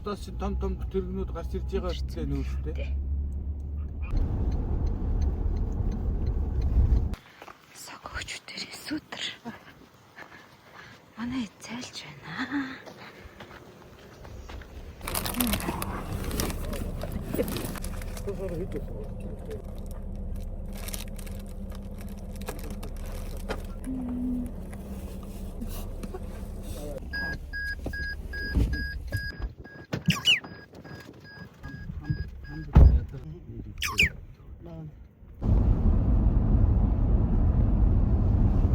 Одоос чинь том том тэрэгнүүд гарч ирж байгаа шүү дээ нүүрстэй. Согогчдэр сүтэр. Манай зайлж байна.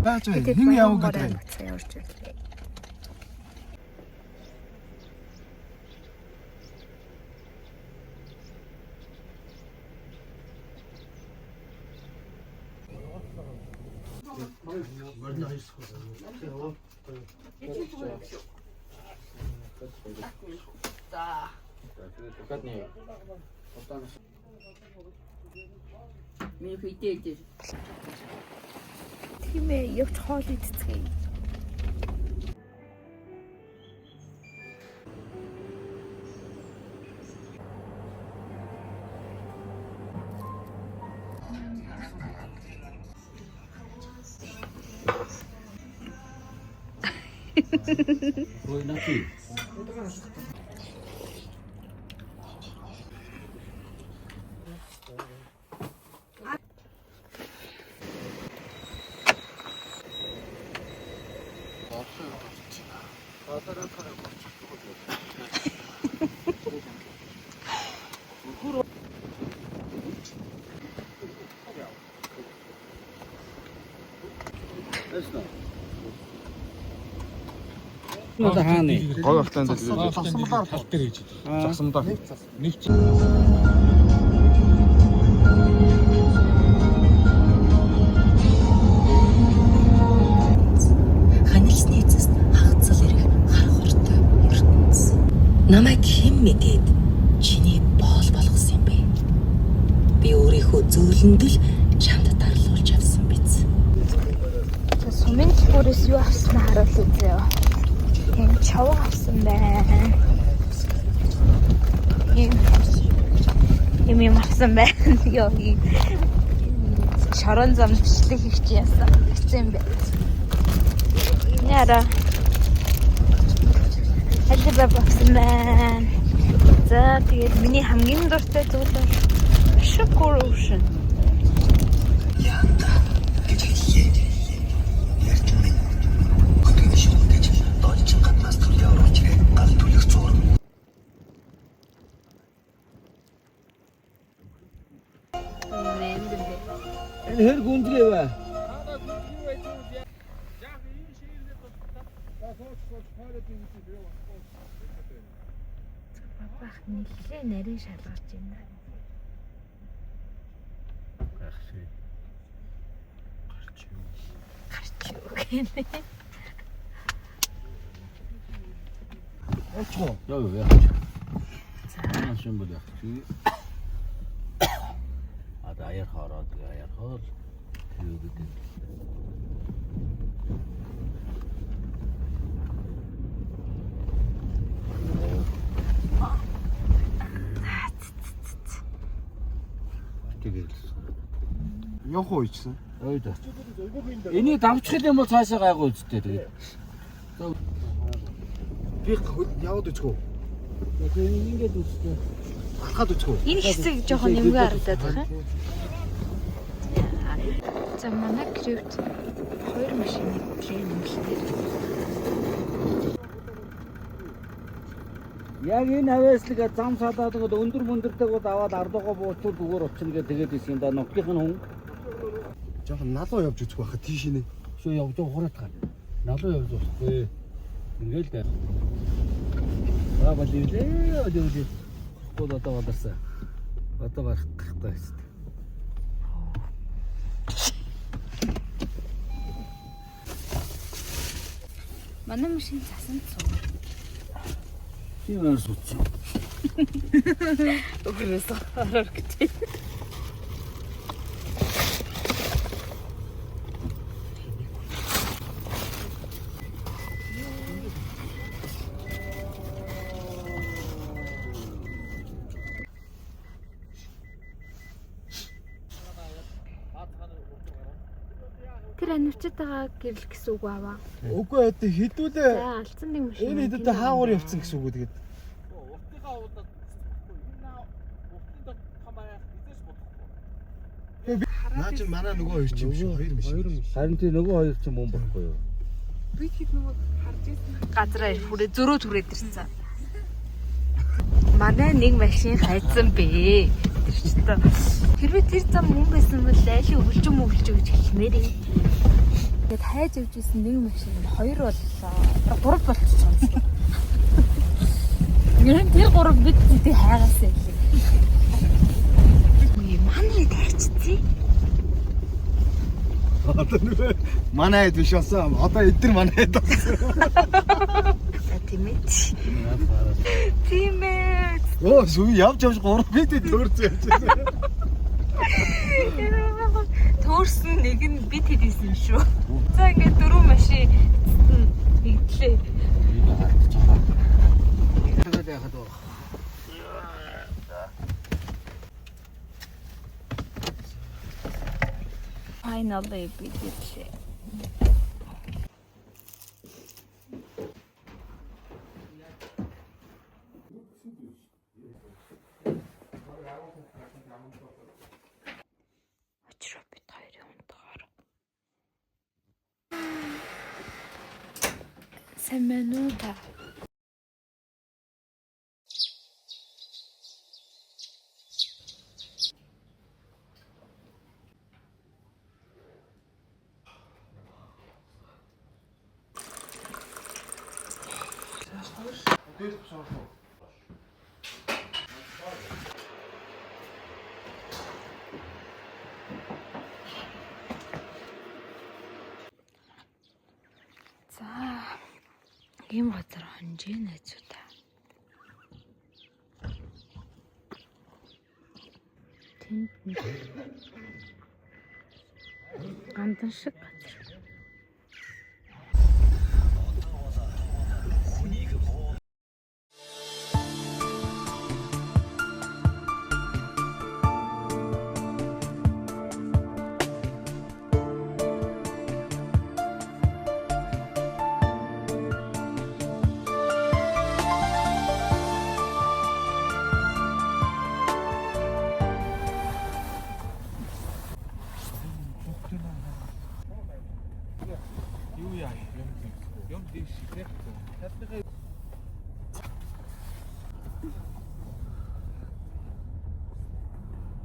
Баач хин яв гэдэг. Явж байлаа. Миний хүйдээ идэж. Тийм ээ, явж хоол идцгээе. Ой нати. Одоо хаана? Гой алтан дээр Засамлаар тал дээр хийж идэв. засамдаа. Нэг Ханилсны эцэст хагацал ирэх хар хортой ертөнц. Намайг хэн мэдээд чиний боол болгосон юм бэ? Би өөрийнхөө зөөлөндөл чамд дарлуулж авсан биз. За сумын дэлгүүрээс юу авснаа харуулъя зөө. Тийм чавга авсан байна. Тийм юм юм авсан байна. Йоо. Шорон зам бичлэг хийх чи яасан. Хэцүү юм бэ. Яра. Алибаб авсан байна. За тэгээд миний хамгийн дуртай зүйл бол Sugar Ocean. Янда гэж хэллээ. Ярьж минь өдөрт шүлгэж дольчин гаднаас төрлийн оруулж ирээ гал түлэх зуурм. Энэ хэр гүнзгий вэ? Бабах нэлээ нарийн шалгарч байна. Гайхшээ. Гарч юу. Гарч юу гэнэ. Яв яах. За. Шин бол яах чи. Одоо аяар хороод аяар хоор юу гэдэг. Тэгэл. Явах уу ичсэн. Ойд. Энийг давчих юм бол цаашаа гайгүй үсттэй тэгээд. Би яваад үзэх үү? Тэгээд ингээд үсттэй. Алхаад үзэх үү? Энэ хэсэг жоохон нэмгүй харагдаад байна. За манай крипт хоёр машины плен нэмэлтээр. Яг энэ авааслаг зам салаад ингээд өндөр мөндөртэйг бол аваад ардуугаа буучвал зүгээр очно гэж тэгээд исэн юм да. Нутгийн хүн Жохон налуу явж үзэх байхад тийш нэ. шүү явж байгаа хураатгаа. Налуу явж болохгүй. Ингээл дээ. За болиулээ, болиулээ. Гол одоо болоосаа. Одоо барах гэхгүй байсан. Манай машин цасан цуу. Тийм аа суудсан. Өгрөөс орор гэж. Тэр анивчтайгаа гэрэл гэсэн үг аваа. Үгүй ээ хэдүүлээ. За алдсан нэг машин. Энэ хэдүүлээ хаагуур явцсан гэсэн үг үү тэгээд. Уртынхаа уулаад энэ уртын дот том аяах хизээш бодохгүй. Наа чи манай нөгөө хоёр чи юм шиг хоёр юм шиг. Харин тий нөгөө хоёр чинь мөн бохгүй юу? Газраа хүрээ зөрөө түрээд ирсэн. Манай нэг машин хайцсан бэ. Тэр чинь та хэрвээ тэр зам мөн байсан бол айлын өвлжөн мөвлжөө гэж хэлмээр юм. Тэгээд хайж явж исэн нэг машин хоёр боллоо. Гурав болчихсон юм шиг. Ер нь тэр гурав бид тэдийг хайгаасаа илээ. Үгүй манай тайчцээ. Одоо нөгөө манай хэд биш болсон. Одоо эдгээр манай хэд болсон. За тийм ээ. Тийм ээ. Оо сүм явж явж гурав бид төөрсөн явж байсан. Төөрсөн нэг нь бид хэдийсэн юм шүү. За ингээд дөрөв машин эцэст нь нэгдлээ. Энэ хардчихлаа. Тэгээд яхад вэ? Finally бид ирлээ. Очроо бид хоёрын унтгаар. Сайн байна уу та? За ийм газар хонжээ найзуудаа. Тэнд нэг гандан шиг газар. Юу яа юм юм дийш тий. Хятадны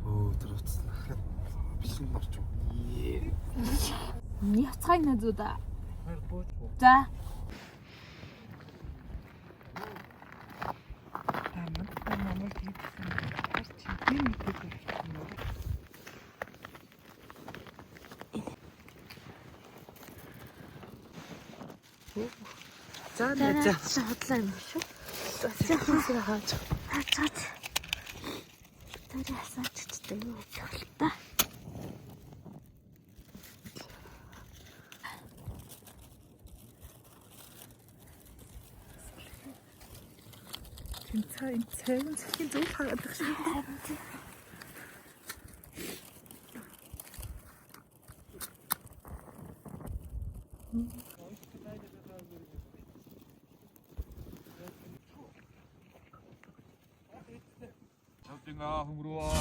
Өө тэр утас бэлэн марч. Явцгаая найзуудаа. За. За За за худлаа юм шүү. За за хаач. За. Тэр асаач ч юу гэж л та. Цайван цэцгийн зүйл харагдах шиг. Чавдинга хөнгөрөө.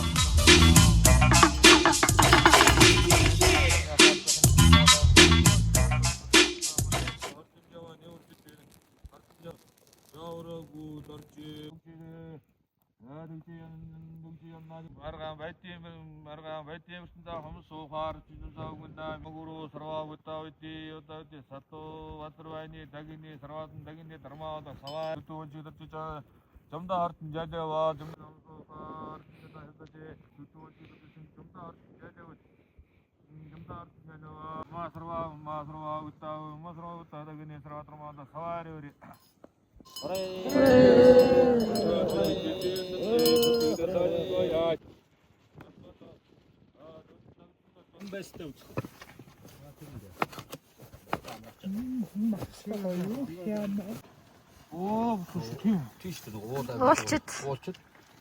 Оо тийм. Тийш дээ уулаа. Уулчид. Уулчид.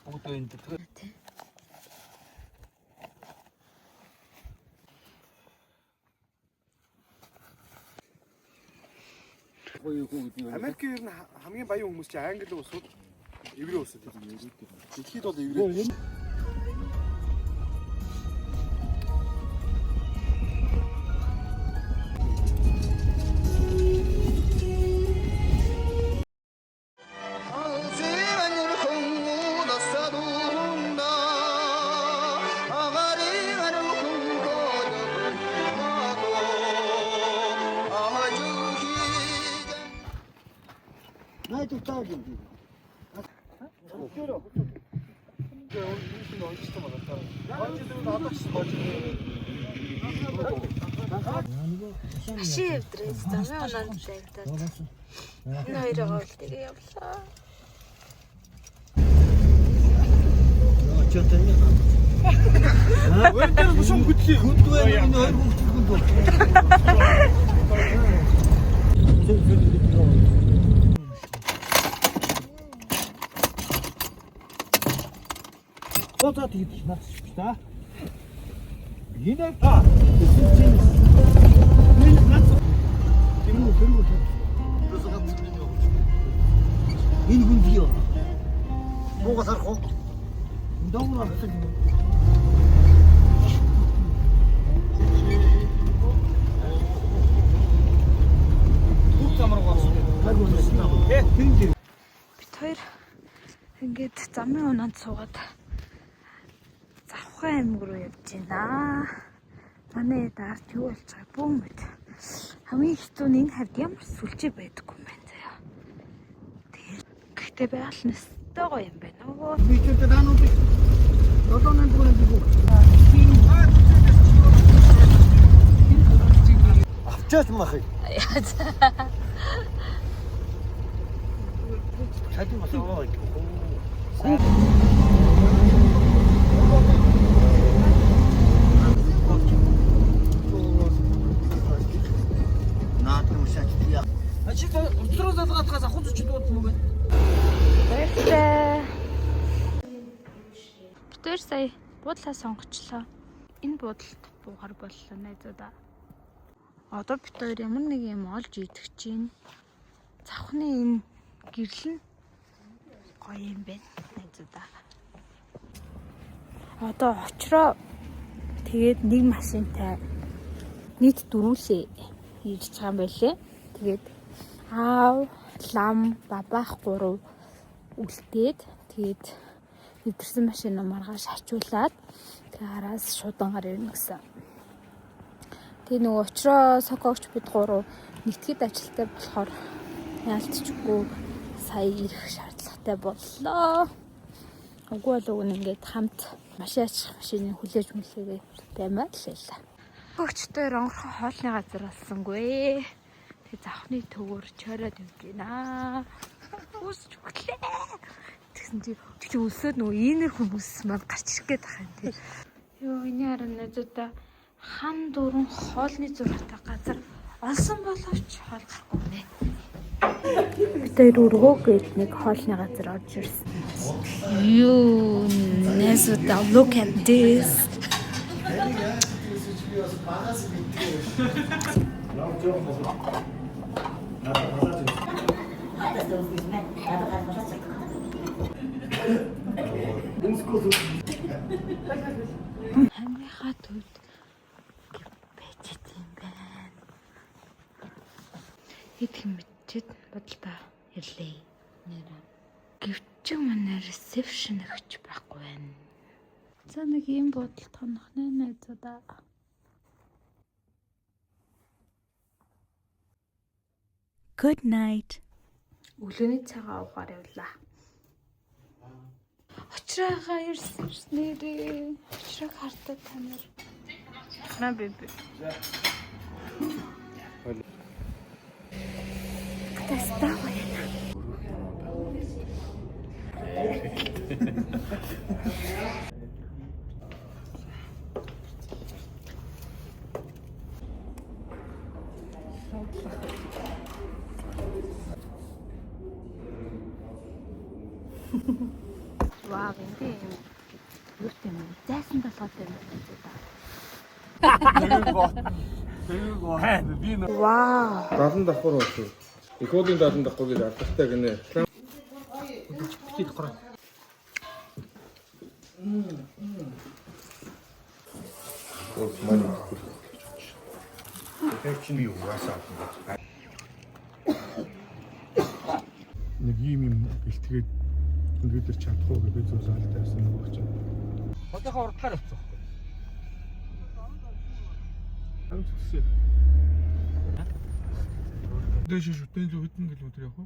Бүгд энэ дээр. болох уу гэдэг нь. Америкийн ер нь хамгийн баян хүмүүс чинь англи улсууд, еврей улсууд. Дэлхийд бол еврей. Машин эвдрээс замын унаанд лайвдаад. Энэ хоёроо л тэгээ явлаа. За тэгж наач та. Энэ Энэ хүн бий. Бууга сарах уу? Догор авсан. Бид хоёр ингээд замын унаанд суугаад Завхан аймаг руу явж байна. Манай ард юу болж байгааг бүүн мэд. Хамгийн хэцүү нь энэ хавьд ямар сүлжээ байдаггүй юм байна заяа. Тэгээд гэхдээ байгаль нь өстой гоё юм байна. Өө. Би ч тэр данууд 7 8 дөрөв би. Авчаач махыг. Чадин бас аваа. Чи уцруу залгаадгаас ахуй зүч дуудсан юм байна. Баярлалаа. Бид хоёр сая буудлаа сонгочлоо. Энэ буудалд буугаар боллоо найзуудаа. Одоо бид хоёр ямар нэг юм олж идэх чинь. Завхны энэ гэрэл нь гоё юм байна найзуудаа. Одоо очроо тэгээд нэг машинтай нийт дөрвөлээ ирж байгаа юм байлээ. Тэгээд аав, лам, бабаах гурав үлдээд тэгээд нэвтэрсэн машин маргааш хачуулаад тэгээ араас шуудангаар ирнэ гэсэн. Тэгээ нөгөө очроо сокогч бид гурав нэгтгэд ажилтай болохоор яалтчгүй сая ирэх шаардлагатай боллоо. Үгүй бол уг нь ингээд хамт машин ачих машины хүлээж мүлээгээ баймаа л байлаа. Сокогчтой онгорхон хоолны газар олсонгүй. Тэгээ завхны төвөр чойроод явж байна. Үсч өглөө. Тэгсэн чи чи өсөөд нөгөө ийнэр хүмүүс маань гарч ирэх гээд байгаа юм тий. Йоо энэ харин найзуудаа хан дөрөн хоолны зургатай газар олсон боловч хоол гарахгүй нэ. Бид хоёр өргөө гээд нэг хоолны газар орж ирсэн. Юу найзуудаа look at this. Аймгийнхаа төвд байж идэм байна. Идэх мэдчихэд бодолтой ирлээ. Нэрэ. Гэвч манай ресепшн өгч байхгүй байна. За нэг ийм бодол тонох нэ найзуудаа. Good night. Өглөөний цагаан уугаар явлаа. Очраагаа ирсэн ш нэрээ. Очрааг хартаа та нар. Наа би. Таста гоё. Вау, энд юм юу юм зайсан толгойтой юм байна. Вау. 70 давхар болсон. Их уулын даалан дахгүй гэж алдартай гинэ. Нэг ийм юм бэлтгээд ингээд тэр чадах уу гэж би зөв заал тавьсан нөгөө чинь. Одоохоо урдлаар явцсан байхгүй. Амт төсөө. Дэш шүтэн зүг хэдэн километр явах вэ?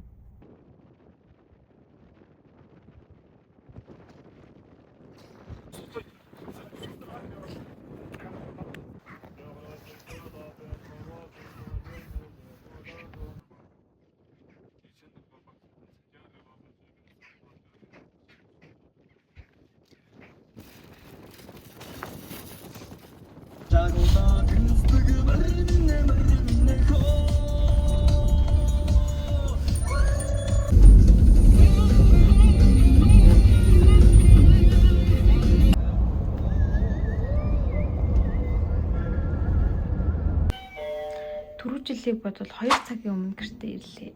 Түрүү жилийг бодвол 2 цагийн өмнө гэртээ ирлээ.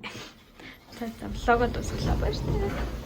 За за влогоо дуусгалаа, баярлалаа.